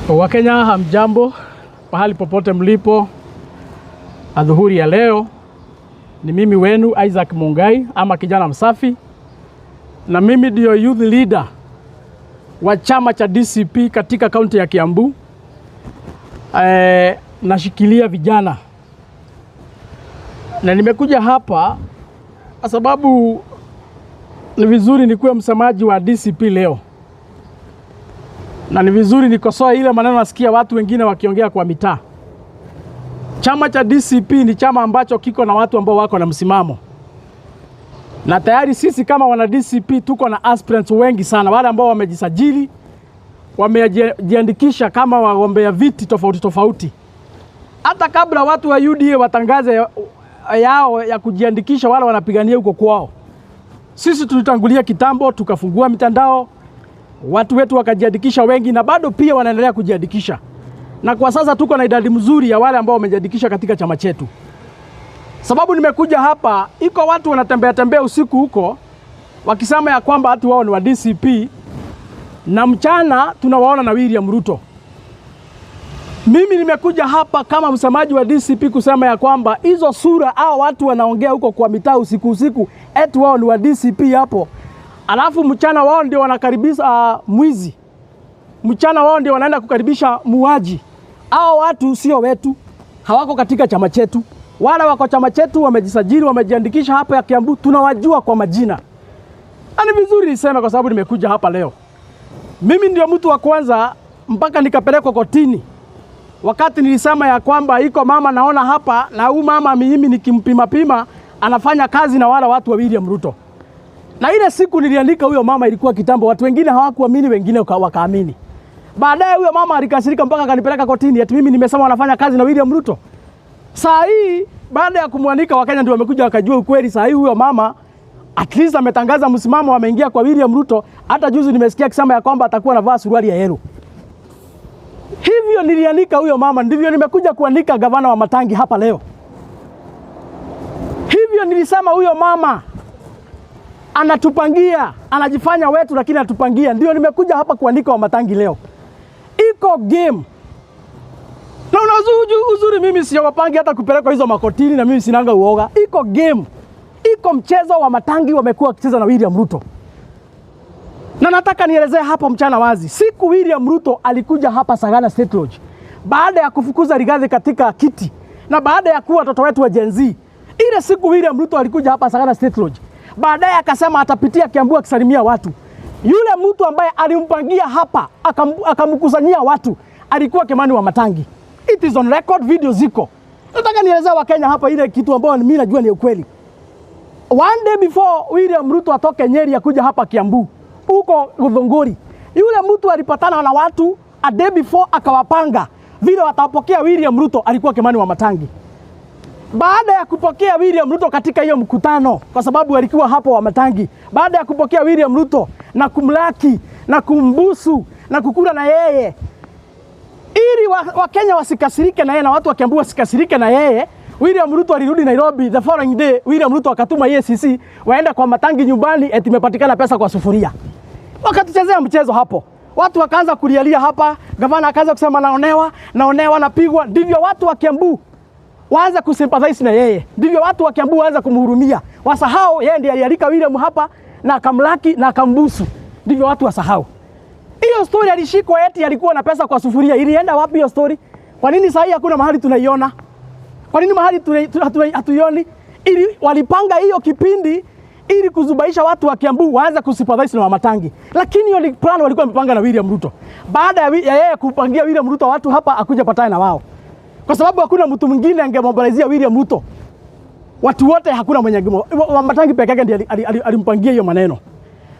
Wakenya hamjambo, pahali popote mlipo, adhuhuri ya leo ni mimi wenu Isaac Mungai ama kijana msafi, na mimi ndio youth leader wa chama cha DCP katika kaunti ya Kiambu. Nashikilia vijana na nimekuja hapa kwa sababu ni vizuri nikuwe msemaji wa DCP leo na ni vizuri nikosoe ile maneno nasikia watu wengine wakiongea kwa mitaa. Chama cha DCP ni chama ambacho kiko na watu ambao wako na msimamo, na tayari sisi kama wana DCP tuko na aspirants wengi sana, wale ambao wamejisajili, wamejiandikisha kama wagombea viti tofauti tofauti. Hata kabla watu wa UDA watangaze yao ya kujiandikisha, wale wanapigania huko kwao, sisi tulitangulia kitambo, tukafungua mitandao, watu wetu wakajiandikisha wengi, na bado pia wanaendelea kujiandikisha, na kwa sasa tuko na idadi mzuri ya wale ambao wamejiandikisha katika chama chetu. Sababu nimekuja hapa, iko watu wanatembea tembea usiku huko wakisema ya kwamba watu wao ni wa DCP na mchana tunawaona na William Ruto. Mimi nimekuja hapa kama msemaji wa DCP kusema ya kwamba hizo sura au watu wanaongea huko kwa mitaa usiku usiku eti wao ni wa DCP hapo, alafu mchana wao ndio wanakaribisha mwizi, mchana wao ndio wanaenda kukaribisha muuaji. Hao watu sio wetu, hawako katika chama chetu, wala wako chama chetu, wamejisajili, wamejiandikisha hapa ya Kiambu, tunawajua kwa majina. Na ni vizuri niseme kwa sababu nimekuja hapa leo. Mimi ndio mtu wa kwanza mpaka nikapelekwa kotini wakati nilisema ya kwamba iko mama naona hapa na huyu mama mimi nikimpima pima anafanya kazi na wale watu wa William Ruto. Na ile siku niliandika huyo mama ilikuwa kitambo, watu wengine hawakuamini, wengine wakaamini. Baadaye huyo mama alikasirika mpaka akanipeleka kotini ati mimi nimesema wanafanya kazi na William Ruto. Saa hii baada ya kumwanika, Wakenya ndio wamekuja wakajua ukweli. Saa hii huyo mama at least ametangaza msimamo, ameingia kwa William Ruto. Hata juzi nimesikia akisema ya kwamba atakuwa anavaa suruali ya yellow. Hivyo nilianika huyo mama, ndivyo nimekuja kuanika gavana Wamatangi hapa leo. Hivyo nilisema huyo mama anatupangia, anajifanya wetu, lakini anatupangia. Ndio nimekuja hapa kuanika Wamatangi leo. Iko game na unazuri, uzuri mimi siwapangi hata kupelekwa hizo makotini, na mimi sinanga uoga. Iko game, iko mchezo Wamatangi wamekuwa wakicheza na William Ruto, na nataka nielezee hapa mchana wazi. Siku William Ruto alikuja hapa Sagana State Lodge baada ya kufukuza Rigathi katika kiti na baada ya kuwa watoto wetu wa Gen Z, ile siku William Ruto alikuja hapa Sagana State Lodge, baadaye akasema atapitia Kiambu akisalimia watu. Yule mtu ambaye alimpangia hapa akamkusanyia watu alikuwa Kimani Wamatangi. It is on record, video ziko. Nataka nielezee Wakenya hapa ile kitu ambayo mimi najua ni ukweli. One day before William Ruto atoke Nyeri akuja hapa Kiambu huko Githunguri, yule mtu alipatana na watu a day before akawapanga vile watapokea William Ruto, alikuwa Kimani Wamatangi. Baada ya kupokea William Ruto katika hiyo mkutano, kwa sababu alikuwa hapo Wamatangi, baada ya kupokea William Ruto na kumlaki na kumbusu na kukula na yeye, ili Wakenya wasikasirike na yeye na watu wa Kiambu wasikasirike na yeye, William Ruto alirudi Nairobi the following day. William Ruto akatuma EACC waenda kwa Matangi nyumbani, eti imepatikana pesa kwa sufuria. Wakatuchezea mchezo hapo, watu wakaanza kulialia hapa, gavana akaanza kusema naonewa, naonewa, napigwa. Ndivyo watu wa Kiambu waanze kusympathize na yeye, ndivyo watu wa Kiambu waanze kumhurumia, wasahau yeye ndiye alialika William hapa na akamlaki na akambusu. Ndivyo watu wasahau hiyo story. Alishikwa eti alikuwa na pesa kwa sufuria, ilienda wapi hiyo story? Kwa nini sasa hakuna mahali tunaiona? Kwa nini mahali hatuioni? Ili walipanga hiyo kipindi ili kuzubaisha watu wa Kiambu waanze kusympathize na Wamatangi, lakini hiyo ni plan walikuwa wamepanga na William Ruto. Baada ya yeye kupangia William Ruto watu hapa, akuja patane na wao, kwa sababu hakuna mtu mwingine angemobilizia William Ruto. Watu wote hakuna mwenye Wamatangi peke yake ndiye alimpangia hiyo maneno.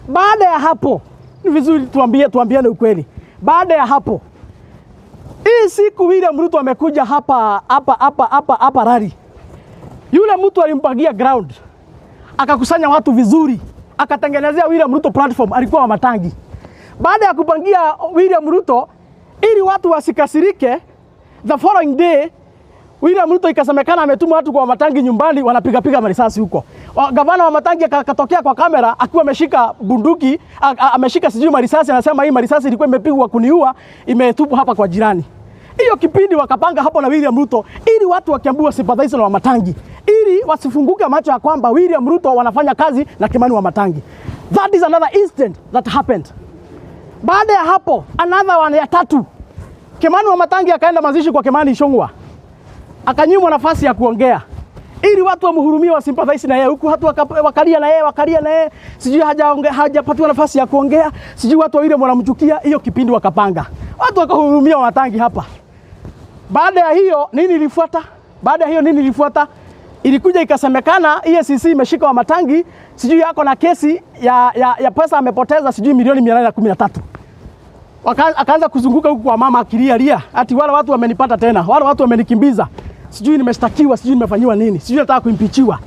Baada ya hapo, ni vizuri tuambiane ukweli. Baada ya hapo, hii siku William Ruto amekuja hapa hapa hapa hapa hapa rally, yule mtu alimpangia ground, akakusanya watu vizuri, akatengenezea William Ruto platform, alikuwa Wamatangi. Baada ya kupangia William Ruto ili watu wasikasirike, the following day William Ruto ikasemekana ametuma watu kwa Wamatangi nyumbani wanapiga piga marisasi huko. Gavana wa Matangi akatokea kwa kamera akiwa ameshika bunduki, ameshika sijui marisasi, anasema hii marisasi ilikuwa imepigwa kuniua, imetupwa hapa kwa jirani. Hiyo kipindi wakapanga hapo na William Ruto ili watu wa Kiambu wasympathize na Wamatangi, ili wasifunguke macho ya kwamba William Ruto wanafanya kazi na Kimani Wamatangi. That is another incident that happened. Baada ya hapo, another one ya tatu, Kimani Wamatangi akaenda mazishi kwa Kimani Ichung'wah, akanyimwa nafasi ya kuongea ili watu wamhurumie, wasympathize na yeye, huku watu wakalia na yeye, wakalia na yeye, sijui hajapatiwa nafasi ya kuongea, sijui watu wawili wanamchukia. Hiyo kipindi wakapanga, watu wakahurumia Wamatangi hapa. Baada ya hiyo nini ilifuata? Baada ya hiyo nini ilifuata? Ilikuja ikasemekana EACC imeshika Wamatangi, sijui yako na kesi ya pesa amepoteza sijui milioni 813. Akaanza kuzunguka huku kwa mama akilia lia, ati wale watu wamenipata tena, wale watu wamenikimbiza, sijui nimeshtakiwa, sijui nimefanyiwa nini, sijui nataka kuimpeachiwa.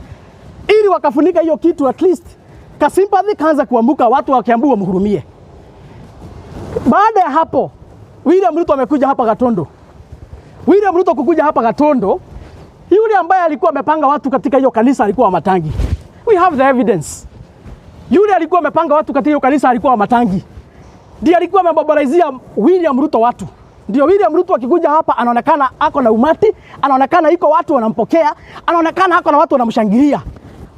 Ili wakafunika hiyo kitu, at least ka sympathy kaanza kuamuka, watu wa Kiambu wamhurumie. Baada ya hapo, William Ruto amekuja hapa Gatondo. William Ruto kukuja hapa Gatondo, yule ambaye alikuwa amepanga watu katika hiyo kanisa alikuwa Wamatangi. We have the evidence. Yule alikuwa amepanga watu katika hiyo kanisa alikuwa Wamatangi. Ndiye alikuwa amemobilizia William Ruto watu. Ndio William Ruto akikuja hapa anaonekana ako na umati, anaonekana iko watu wanampokea, anaonekana ako na watu wanamshangilia.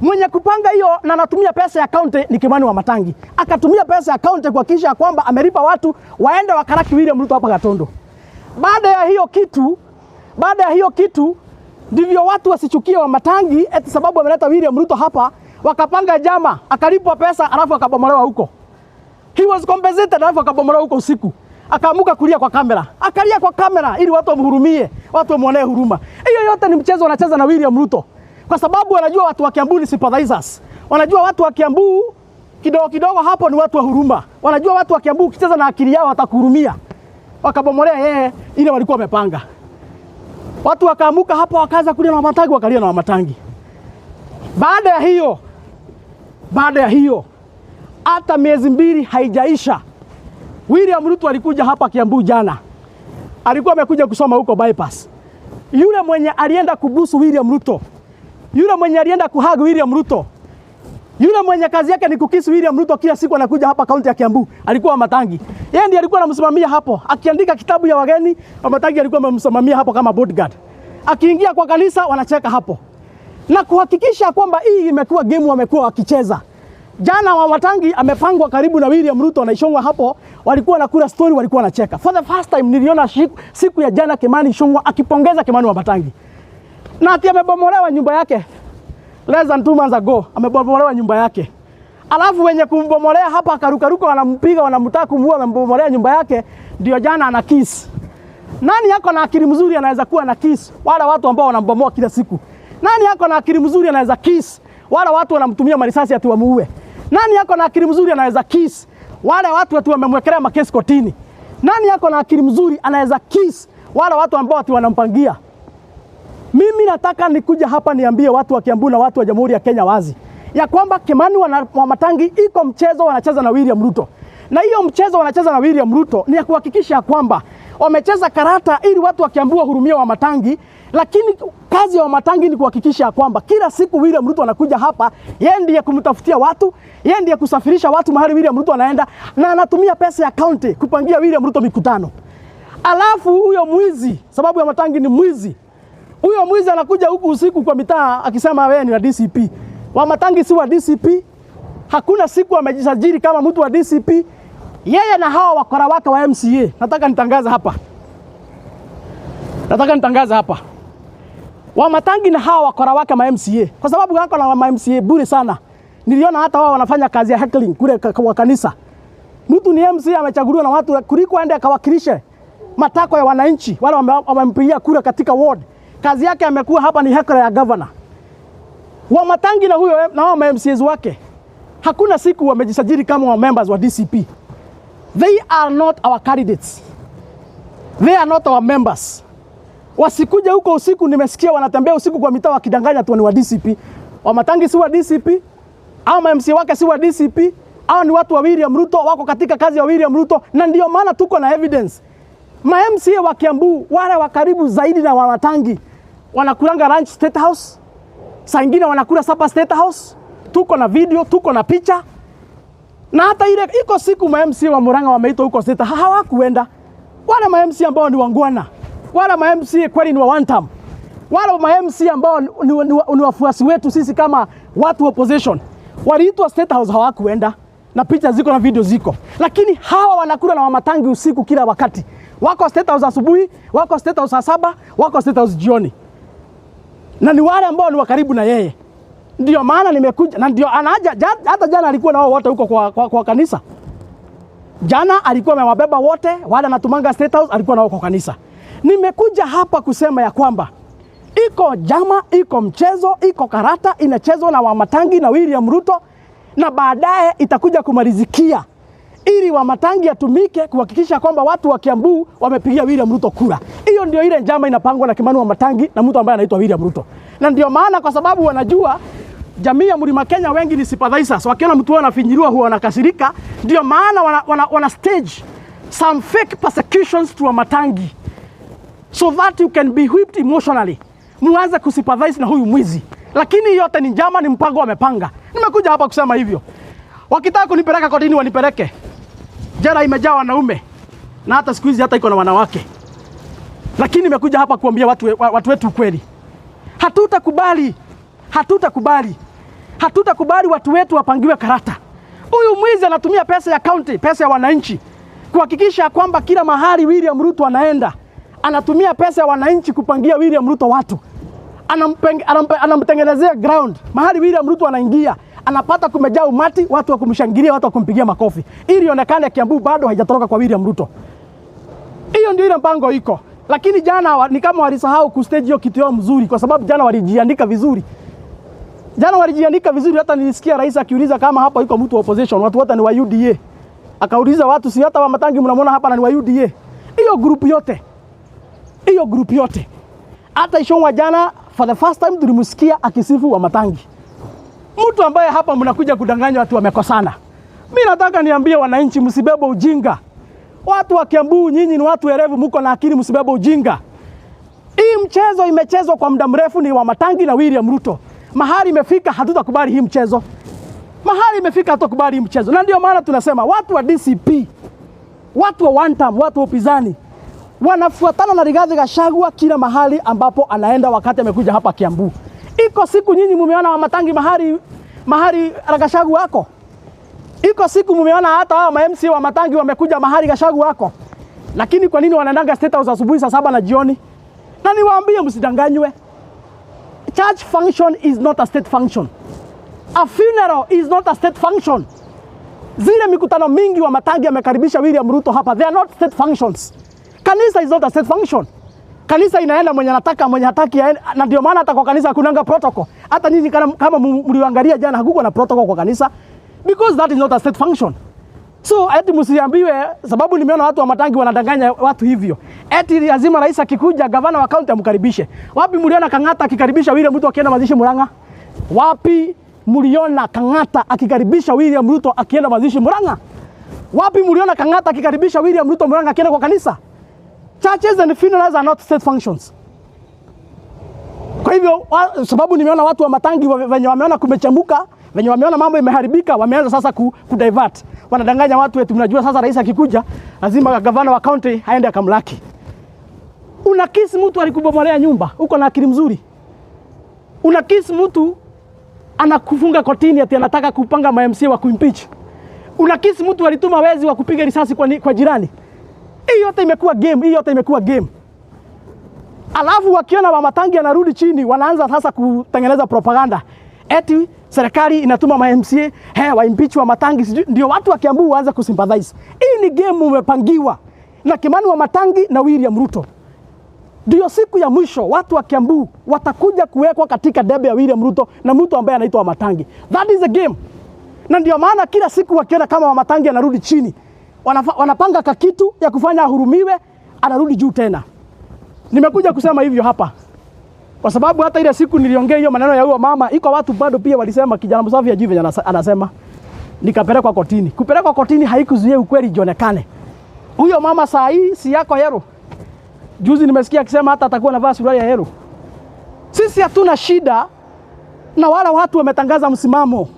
Mwenye kupanga hiyo na anatumia pesa ya county ni Kimani Wamatangi. Akatumia pesa ya county kuhakikisha kwamba amelipa watu waende wakalaki William Ruto hapa Gatondo. Baada ya hiyo kitu ndivyo watu wasichukie Wamatangi eti sababu ameleta William Ruto hapa, wakapanga jama, akalipwa pesa alafu akabomolewa huko. He was compensated alafu akabomolewa huko usiku. Akaamuka kulia kwa kamera. Akalia kwa kamera ili watu wamhurumie, watu wamwonee huruma. Hiyo yote ni mchezo wanacheza na William Ruto. Kwa sababu wanajua watu wa Kiambu ni sympathizers. Wanajua watu wa Kiambu kidogo kidogo hapo ni watu wa huruma. Wanajua watu wa Kiambu ukicheza na akili yao watakuhurumia. Wakabomolea yeye ile walikuwa wamepanga. Watu wakaamuka hapo wakaanza kulia na Wamatangi, wakalia na Wamatangi. Baada ya hiyo hata miezi 2 haijaisha, William Ruto alikuja hapa Kiambu jana. Alikuwa amekuja kusoma huko bypass. Yule mwenye alienda kubusu William Ruto, yule mwenye alienda kuhug William Ruto, yule mwenye kazi yake ni kukiss William Ruto kila siku anakuja hapa kaunti ya Kiambu, alikuwa Wamatangi. Yeye ndiye alikuwa anamsimamia hapo, akiandika kitabu ya wageni, Wamatangi alikuwa amemsimamia hapo kama bodyguard. Akiingia kwa kanisa wanacheka hapo. Na kuhakikisha kwamba hii imekuwa game wamekuwa wakicheza. Jana Wamatangi amepangwa karibu na William Ruto na Ichung'wah hapo, walikuwa nakula story, walikuwa wanacheka. For the first time niliona siku ya jana Kimani Ichung'wah akipongeza Kimani Wamatangi. Na ati amebomolewa nyumba yake less than 2 months ago, amebomolewa nyumba yake. Alafu wenye kumbomolea hapa akarukaruka, wanampiga, wanamtaka kumuua, wamembomolea nyumba yake, ndio jana ana kiss. Nani yako na akili mzuri anaweza kuwa na kiss wala watu ambao wanambomoa kila siku? Nani yako na akili mzuri anaweza kiss wala watu wanamtumia marisasi ati wamuue? Nani yako na akili mzuri anaweza kiss wale watu ati wamemwekelea makesi kotini? Nani yako na akili mzuri anaweza kiss wale watu ambao ati wanampangia? Mimi nataka nikuja hapa niambie watu wa Kiambu na watu wa Jamhuri ya Kenya wazi ya kwamba Kimani Wamatangi iko mchezo wanacheza na William Ruto, na hiyo mchezo wanacheza na William Ruto ni ya kuhakikisha kwamba wamecheza karata ili watu wa Kiambu wahurumie Wamatangi, lakini kazi ya Wamatangi ni kuhakikisha kwamba kila siku William Ruto anakuja hapa, yeye ndiye kumtafutia watu, yeye ndiye kusafirisha watu mahali William Ruto anaenda, na anatumia pesa ya county kupangia William Ruto mikutano. Alafu huyo mwizi, sababu ya Matangi ni mwizi, huyo mwizi anakuja huku usiku kwa mitaa akisema wewe ni wa DCP. Wamatangi si wa DCP. Hakuna siku amejisajili kama mtu wa DCP. Yeye na hawa wakora wake wa MCA. Nataka nitangaze hapa. Nataka nitangaze hapa. Wamatangi na hawa wakora wake ma MCA. Kwa sababu wako na ma MCA bure sana. Niliona hata wao wanafanya kazi ya heckling kule kwa kanisa. Mtu ni MCA amechaguliwa na watu kuliko aende akawakilishe matakwa ya wananchi wale wamempigia kura katika ward. Kazi yake amekuwa hapa ni heckler ya governor. Wamatangi na huyo na hao ma MCAs wake hakuna siku wamejisajili kama wa members wa DCP. They are not our candidates. They are not our members. Wasikuja huko usiku, nimesikia wanatembea usiku kwa mitaa wakidanganya tu ni wa DCP. Wamatangi si wa DCP, au ma MCA wake si wa DCP, au ni watu wa William Ruto, wako katika kazi ya William Ruto, na ndio maana tuko na evidence. Ma MCA wa Kiambu wale wa karibu zaidi na Wamatangi Wanakulanga lunch State House, saa ingine wanakula supper State House. Tuko na video, tuko na picha na hata ile iko siku ma MCA wa Murang'a wameitwa huko State hawakuenda. Wale ma MCA ambao ni wangwana, wale ma MCA kweli ni wa one term, wale ma MCA ambao ni wafuasi wetu sisi kama watu opposition waliitwa State House hawakuenda, na picha ziko na video ziko, lakini hawa wanakula na Wamatangi usiku kila wakati. Wako State House asubuhi, wako State House saa 7, wako State House jioni, na ni wale ambao ni wa karibu na yeye. Ndio maana nimekuja na ndio anaja hata jana alikuwa na wao wote huko kwa kanisa. Jana alikuwa amewabeba wote, wale anatumanga State House alikuwa nao kwa kanisa. Nimekuja hapa kusema ya kwamba iko jama, iko mchezo, iko karata inachezwa na Wamatangi na William Ruto, na baadaye itakuja kumalizikia ili Wamatangi atumike kuhakikisha kwamba watu wa Kiambu wamepigia William Ruto kura. Hiyo ndio ile njama inapangwa na Kimani Wamatangi na mtu ambaye anaitwa William Ruto, na ndio maana kwa sababu wanajua jamii ya Mlima Kenya wengi ni sympathizers, wakiona mtu wao anafinyiliwa huwa wanakasirika. Ndio maana wana stage some fake persecutions to Wamatangi so that you can be whipped emotionally, muanze kusympathize na huyu mwizi. Lakini yote ni njama, ni mpango wamepanga. Nimekuja hapa kusema hivyo. Wakitaka kunipeleka kotini wanipeleke. Jela imejaa wanaume na hata siku hizi hata iko na wanawake, lakini nimekuja hapa kuambia watu wetu ukweli. Hatutakubali, hatutakubali, hatutakubali watu wetu wapangiwe karata. Huyu mwizi anatumia pesa ya county, pesa ya wananchi kuhakikisha kwamba kila mahali William Ruto anaenda, anatumia pesa ya wananchi kupangia William Ruto watu, anamtengenezea ground mahali William Ruto anaingia, anapata kumejaa umati, watu wa kumshangilia, watu wa kumpigia makofi, ili ionekane Kiambu bado haijatoroka kwa William Ruto. Hiyo ndio ile mpango iko. Lakini jana ni kama walisahau kustage hiyo kitu yao mzuri, kwa sababu jana walijiandika vizuri. Jana walijiandika vizuri, hata nilisikia rais akiuliza kama hapa iko mtu wa opposition, watu wote ni wa UDA. Akauliza watu, si hata Wamatangi mnamwona hapa na ni wa UDA. Hiyo group yote, hiyo group yote. Hata Ichung'wah jana for the first time tulimsikia akisifu Wamatangi. Mtu ambaye hapa mnakuja kudanganya watu wamekosana. Mimi nataka niambie wananchi, msibebe ujinga. Watu wa Kiambu, nyinyi ni watu werevu, mko na akili, msibebe ujinga. Hii mchezo imechezwa kwa muda mrefu, ni Wamatangi na William Ruto. Mahali imefika, hatutakubali hii mchezo. Mahali imefika, hatutakubali hii mchezo. Na ndio maana tunasema watu wa DCP, watu wa one term, watu wa upinzani wanafuatana na Rigathi Gachagua kila mahali ambapo anaenda wakati amekuja hapa Kiambu. Iko siku nyinyi mumeona Wamatangi mahali Gachagua wako? Iko siku mumeona hata hawa ma MCA Wamatangi wamekuja mahali Gachagua wako? Lakini kwa nini wanaendanga State House asubuhi saa 7 na jioni? Na niwaambie msidanganywe. Church function is not a state function. A funeral is not a state function. Zile mikutano mingi Wamatangi amekaribisha William Ruto hapa, they are not state functions. Kanisa is not a state function. Kanisa inaenda mwenye anataka, mwenye hataki aende, na ndio maana hata kwa kanisa hakunanga protocol. Hata nyinyi kama mliangalia jana hakukuwa na protocol kwa kanisa because that is not a state function. So eti msiambiwe sababu nimeona watu Wamatangi wanadanganya watu hivyo. Eti lazima rais akikuja gavana wa county amkaribishe. Wapi mliona Kang'ata akikaribisha William Ruto akienda mazishi Murang'a? Wapi mliona Kang'ata akikaribisha William Ruto akienda mazishi Murang'a? Wapi mliona Kang'ata akikaribisha William Ruto Murang'a akienda kwa kanisa? Churches and funerals are not state functions. Kwa hivyo sababu nimeona watu Wamatangi wenye wameona kumechamuka, venye wameona mambo imeharibika, wameanza sasa ku divert. Wanadanganya watu eti mnajua sasa rais akikuja lazima gavana wa county aende akamlaki. Unakiss mtu alikubomolea nyumba, uko na akili mzuri? Unakiss mtu anakufunga kotini ati anataka kupanga ma MCA wa kuimpeach. Unakiss mtu alituma wezi wa kupiga risasi kwa jirani. Hii yote imekuwa game, hii yote imekuwa game. Alafu wakiona Wamatangi anarudi chini, wanaanza sasa kutengeneza propaganda. Eti serikali inatuma ma MCA, he wa impeach Wamatangi, sijui ndio watu wa Kiambu waanze kusympathize. Hii ni game umepangiwa na Kimani Wamatangi na William Ruto. Ndio siku ya mwisho watu wa Kiambu watakuja kuwekwa katika debe ya William Ruto na mtu ambaye anaitwa Wamatangi. That is the game. Na ndio maana kila siku wakiona kama Wamatangi anarudi chini, wanapanga kakitu ya kufanya ahurumiwe, anarudi juu tena. Nimekuja kusema hivyo hapa kwa sababu hata ile siku niliongea hiyo maneno ya huyo mama, iko watu bado pia walisema kijana msafi hajui venye anasema. Nikapelekwa kotini. Kupelekwa kotini haikuzuia ukweli ionekane. Huyo mama saa hii si yako yellow. Juzi nimesikia akisema hata atakuwa anavaa suruali ya yellow. Sisi hatuna shida na wala watu wametangaza msimamo.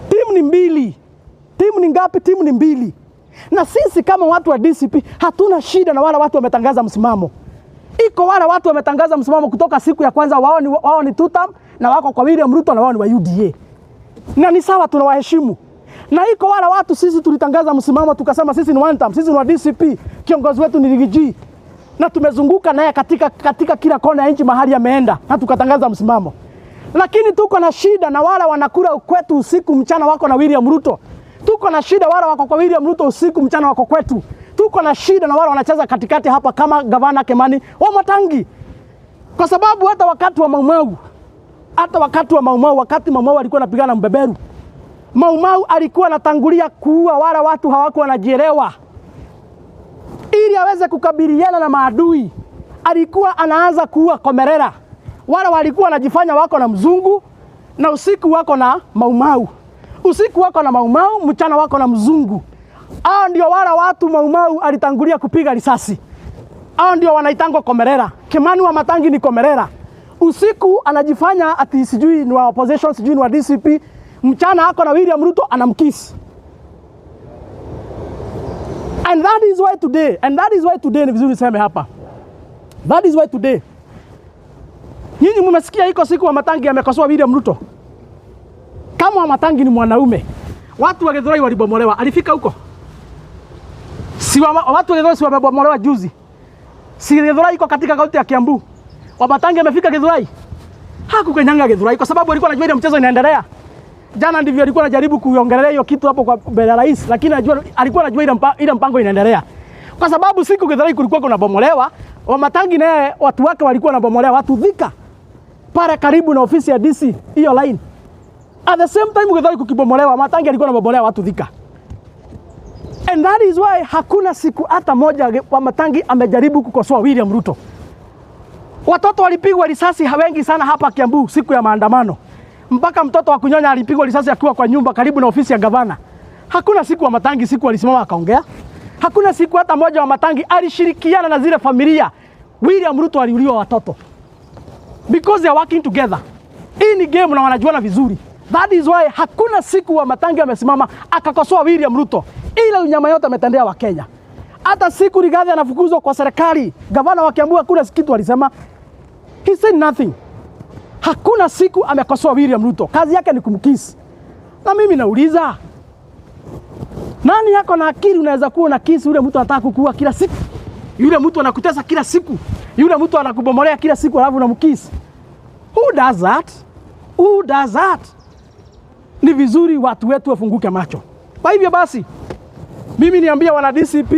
Timu ni mbili. Timu ni ngapi? Timu ni mbili. Na sisi kama watu wa DCP hatuna shida na wala watu wametangaza msimamo. Iko wale watu wametangaza msimamo kutoka siku ya kwanza, wao ni tutam na wako kwa William Ruto na wao ni wa UDA. Na ni sawa, tunawaheshimu. Na iko wale watu sisi tulitangaza msimamo tukasema sisi ni one term, sisi ni wa DCP, kiongozi wetu ni Riggy G. Na tumezunguka naye katika kila kona ya nchi mahali ameenda na tukatangaza msimamo. Lakini tuko na shida na wale wanakula kwetu usiku mchana wako na William Ruto. Tuko na shida wale wako kwa William Ruto usiku mchana wako kwetu. Tuko na shida na wale wanacheza katikati hapa kama gavana Kimani Wamatangi. Kwa sababu hata wakati wa Maumau, hata wakati wa Maumau, wakati Maumau alikuwa anapigana na mbeberu, Maumau alikuwa anatangulia kuua wale watu hawakuwa wanajielewa, ili aweze kukabiliana na maadui. Alikuwa anaanza kuua komerera wale walikuwa wanajifanya wako na mzungu, na usiku wako na Maumau, usiku wako na Maumau, mchana wako na mzungu. Hao ndio wale watu Maumau alitangulia kupiga risasi. Hao ndio wanaitangwa komerera. Kimani Wamatangi ni komerera. Usiku anajifanya ati sijui ni wa opposition, sijui ni wa DCP. Mchana ako na William Ruto anamkiss. And that is why today, and that is why today ni vizuri niseme hapa. That is why today. Nyinyi mmesikia iko siku Wamatangi amekosoa William Ruto. Kama Wamatangi ni mwanaume, watu wa Githurai walibomolewa, alifika huko? Si watu wa Githurai si wamebomolewa juzi? Si Githurai iko katika kaunti ya Kiambu? Wamatangi amefika Githurai? Hakukanyanga Githurai kwa sababu alikuwa anajua ile mchezo inaendelea. Jana ndivyo alikuwa anajaribu kuiongelea hiyo kitu hapo kwa mbele ya rais, lakini alikuwa anajua ile mpango inaendelea. Kwa sababu siku Githurai kulikuwa kunabomolewa, Wamatangi naye watu wake walikuwa wanabomolewa watu Thika pale karibu na ofisi ya DC hiyo line. At the same time Githurai kukibomolewa, Wamatangi alikuwa anabomolea watu Thika. And that is why hakuna siku hata moja Wamatangi amejaribu kukosoa William Ruto. Watoto walipigwa risasi wengi sana hapa Kiambu siku ya maandamano. Mpaka mtoto wa kunyonya alipigwa risasi akiwa kwa nyumba karibu na ofisi ya gavana. Hakuna siku Wamatangi siku alisimama akaongea. Hakuna siku hata moja Wamatangi alishirikiana na zile familia. William Ruto aliuliwa watoto. Because they are working together. Hii ni game na wanajuana vizuri. That is why hakuna siku Wamatangi amesimama akakosoa William Ruto. Ile unyama yote ametendea Wakenya. Hata siku Rigathi anafukuzwa kwa serikali, gavana wa Kiambu hakuna kitu alisema. He said nothing. Hakuna siku amekosoa William Ruto. Kazi yake ni kumkiss. Na mimi nauliza, nani yako na akili unaweza kuwa na kiss yule mtu anataka kukuua kila siku? Yule mtu anakutesa kila siku. Yule mtu anakubomolea kila siku alafu unamkiss. Who does that? Who does that? Ni vizuri watu wetu wafunguke macho. Kwa hivyo basi, mimi niambia wana DCP,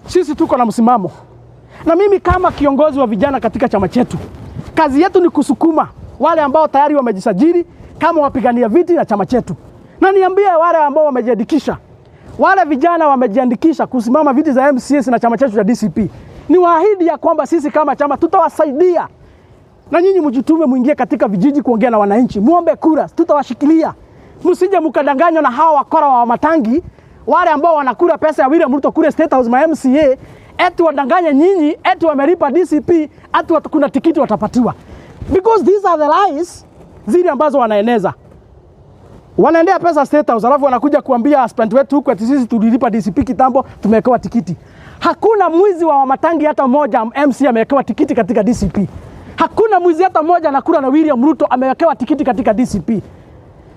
sisi tuko na msimamo. Na mimi kama kiongozi wa vijana katika chama chetu, kazi yetu ni kusukuma wale ambao tayari wamejisajili kama wapigania viti na chama chetu. Na niambie wale ambao wamejiandikisha, wale vijana wamejiandikisha kusimama viti za MCAs na chama chetu cha DCP, ni waahidi ya kwamba sisi kama chama tutawasaidia, na nyinyi mjitume, muingie katika vijiji kuongea na wananchi, muombe kura, tutawashikilia. Msije mkadanganywa na hawa wakora wa Matangi, wale ambao wanakula pesa ya William Ruto kule State House ma MCA, eti wadanganye nyinyi, eti wamelipa DCP, eti kuna tikiti watapatiwa. Because these are the lies zile ambazo wanaeneza. Wanaendea pesa State House, alafu wanakuja kuambia aspirant wetu huku ati sisi tulilipa DCP kitambo, tumewekewa tikiti. Hakuna mwizi wa Wamatangi hata mmoja MC amewekewa tikiti katika DCP. Hakuna mwizi hata mmoja anakula na William Ruto amewekewa tikiti katika DCP.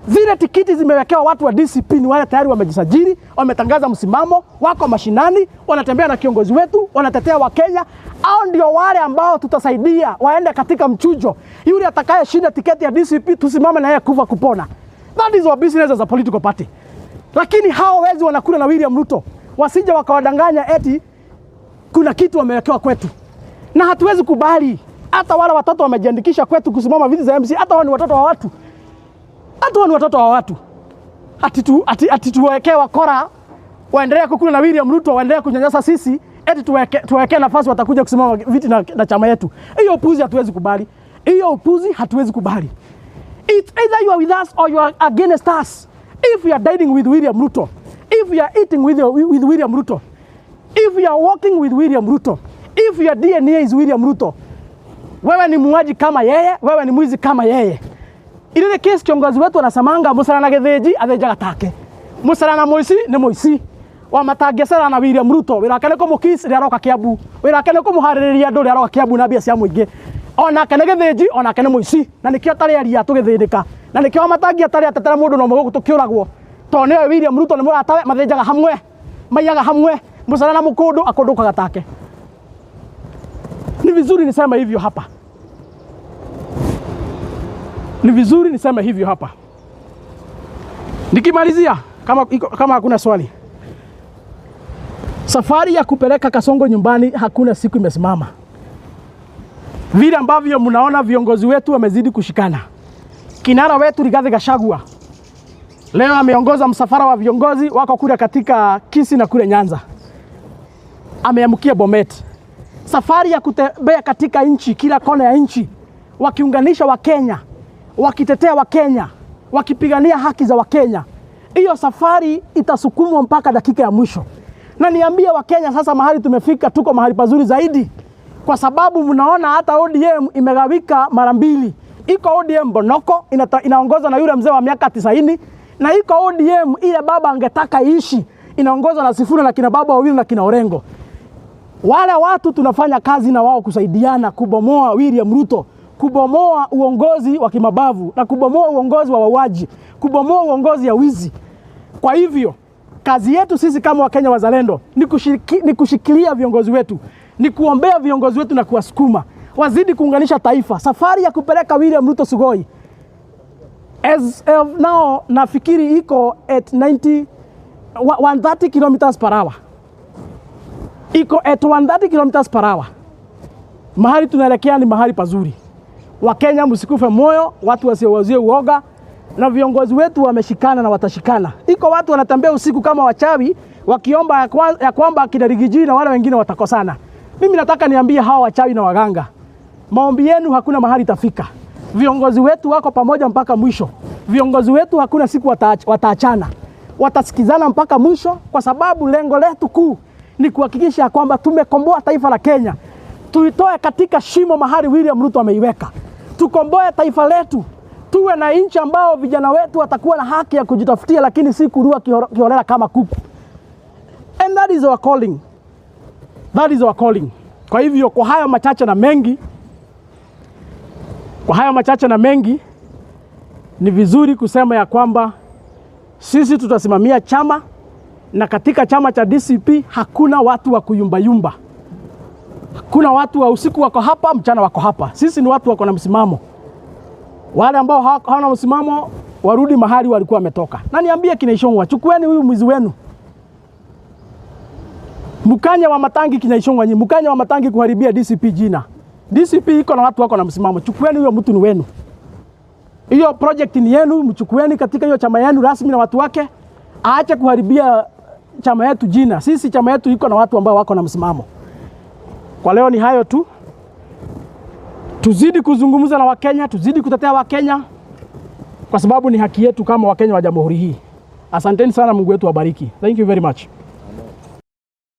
Zile tikiti zimewekewa watu wa DCP ni wale tayari wamejisajili, wametangaza msimamo, wako mashinani, wanatembea na kiongozi wetu, wanatetea Wakenya. Hao ndio wale ambao tutasaidia waende katika mchujo. Yule atakayeshinda tiketi ya DCP tusimame na yeye kufa kupona. That is our business as a political party. Lakini hao wezi wanakula na William Ruto, wasije wakawadanganya eti kuna kitu wamewekewa kwetu, na hatuwezi kubali. Hata wale watoto wamejiandikisha kwetu kusimama viti za MC, hata wao ni watoto wa watu, hata wao ni watoto wa watu. Ati tuwekee wakora waendelee kukula na William Ruto, waendelee kunyanyasa sisi, eti tuweke nafasi watakuja kusimama viti na chama yetu. Hiyo upuzi hatuwezi kubali, hiyo upuzi hatuwezi kubali. It's either you are with us or you are against us. If you are dining with William Ruto, if you are eating with William Ruto, if you are walking with William Ruto, if your DNA is William Ruto, Wewe ni muuaji kama yeye, wewe ni mwizi kama yeye. Ile case kiongozi wetu anasemanga musara na githinji athinjaga take. Musara na muici ni muici. Wamatangi acara na William Ruto wĩra wake nĩ kũmũkiss rĩrĩa aroka Kiambu, wĩra wake nĩ kũmũharĩrĩria andũ rĩrĩa aroka Kiambu na mbia cia mũingĩ. Onake nĩ gĩthĩnji, onake nĩ mũici, na nĩkĩo atarĩ aria tũgĩthĩnĩka, na nĩkĩo Wamatangi atarĩ atetera mũndũ na ũmwe gũkũ tũkĩũragwo, tondũ nĩwe William Ruto nĩ mũratawe, mathĩnjaga hamwe, maiyaga hamwe, mũcara na mũkũndũ akũndũkaga take. Ni vizuri niseme hivyo hapa, ni vizuri niseme hivyo hapa. Nikimalizia, kama hakuna swali, safari ya kupeleka Kasongo nyumbani hakuna siku imesimama. Vile ambavyo mnaona viongozi wetu wamezidi kushikana. Kinara wetu Rigathi Gachagua leo ameongoza msafara wa viongozi wako kule katika Kisii na kule Nyanza, ameamkia Bomet. Safari ya kutembea katika nchi, kila kona ya nchi, wakiunganisha Wakenya, wakitetea Wakenya, wakipigania haki za Wakenya, hiyo safari itasukumwa mpaka dakika ya mwisho. Na niambie Wakenya sasa, mahali tumefika, tuko mahali pazuri zaidi, kwa sababu mnaona hata ODM imegawika mara mbili. Iko ODM Bonoko inaongozwa na yule mzee wa miaka 90, na iko ODM ile baba angetaka iishi inaongozwa na Sifuna na kina baba wawili na kina Orengo. Wale watu tunafanya kazi na wao kusaidiana kubomoa William Ruto, kubomoa uongozi wa kimabavu na kubomoa uongozi wa wauaji, kubomoa uongozi ya wizi. Kwa hivyo kazi yetu sisi kama Wakenya wazalendo ni kushikilia viongozi wetu, ni kuombea viongozi wetu na kuwasukuma wazidi kuunganisha taifa. Safari ya kupeleka William Ruto Sugoi as of now nafikiri iko at 90 130 kilometers per hour, iko at 130 kilometers per hour. Mahali tunaelekea ni mahali pazuri. Wakenya msikufe moyo, watu wasiowazie uoga, na viongozi wetu wameshikana na watashikana. Iko watu wanatembea usiku kama wachawi wakiomba ya kwamba akina Riggy G na wale wengine watakosana. Mimi nataka niambie hawa wachawi na waganga, maombi yenu hakuna mahali itafika. Viongozi wetu wako pamoja mpaka mwisho. Viongozi wetu hakuna siku wataachana, watasikizana mpaka mwisho, kwa sababu lengo letu kuu ni kuhakikisha kwamba tumekomboa taifa la Kenya, tuitoe katika shimo mahali William Ruto ameiweka, tukomboe taifa letu, tuwe na nchi ambao vijana wetu watakuwa na haki ya kujitafutia, lakini si kurua kiholela kama kuku. And that is our calling. That is our calling. Kwa hivyo kwa hayo machache na mengi, kwa hayo machache na mengi, ni vizuri kusema ya kwamba sisi tutasimamia chama, na katika chama cha DCP hakuna watu wa kuyumbayumba. Hakuna watu wa usiku wako hapa, mchana wako hapa. Sisi ni watu wako na msimamo. Wale ambao hawana msimamo warudi mahali walikuwa wametoka. Na niambie kina Ichung'wah, chukueni huyu mwizi wenu. Mkanya Wamatangi kina Ichung'wah nyinyi, mkanya Wamatangi kuharibia DCP jina. DCP iko na watu wako na msimamo. Chukueni huyo mtu ni wenu. Hiyo project ni yenu, mchukueni katika hiyo chama yenu rasmi na watu wake. Aache kuharibia chama yetu jina. Sisi chama yetu iko na watu ambao wako na msimamo. Kwa leo ni hayo tu. Tuzidi kuzungumza na Wakenya, tuzidi kutetea Wakenya kwa sababu ni haki yetu kama Wakenya wa jamhuri hii. Asanteni sana, Mungu wetu awabariki. Thank you very much.